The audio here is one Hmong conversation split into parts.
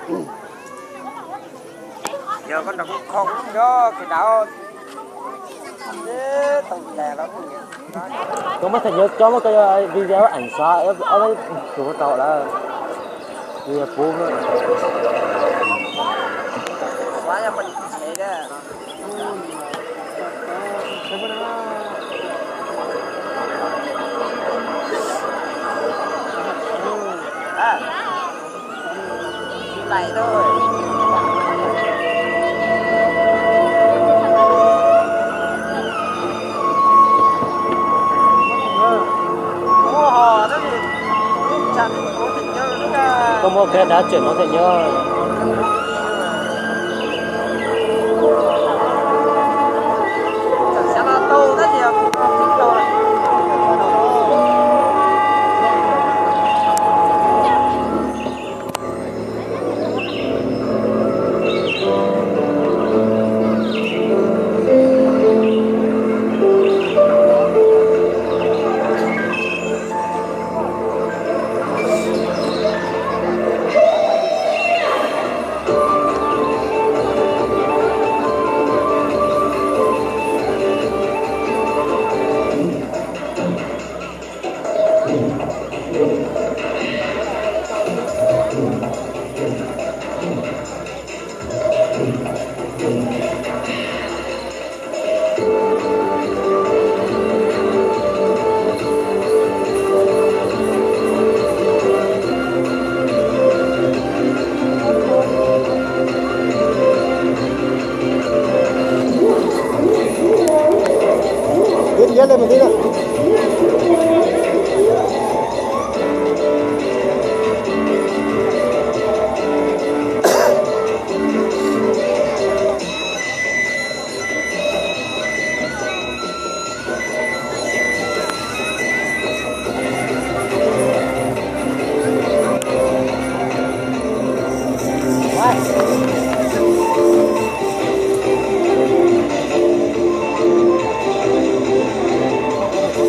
Yog koj nrog kuv kho kuv nyob kev dav. Koj muab thaj nyuag coj muab koj video ảnh xóa, ob peb tus tau lawm. Video puv. Koj muab qhia dab tseem no thiaj nyob.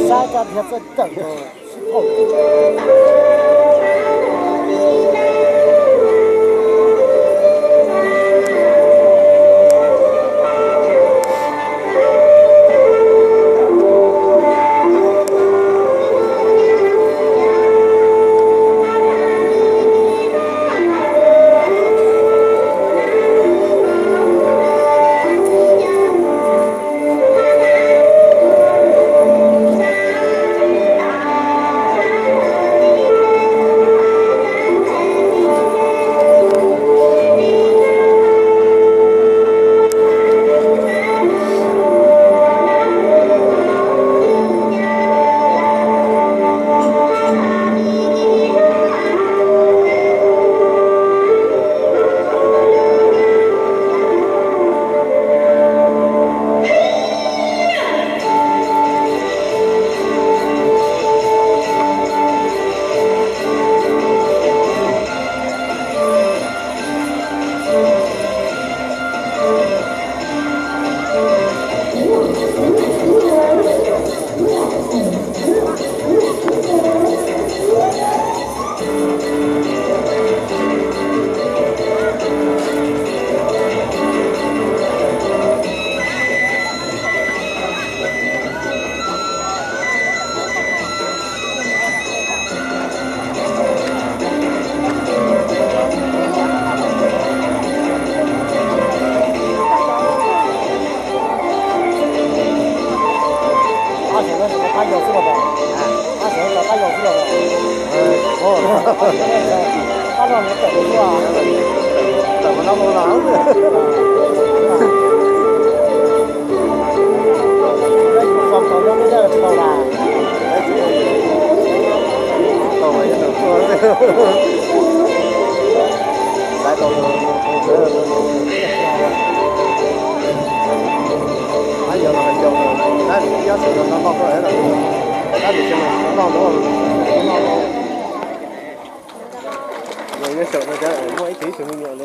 Saib cov dhia txawj tawm. Qab yau xwb los mas, qab yau xwb los mas, qab no tawm xwb. Muaj ib tug me nyuam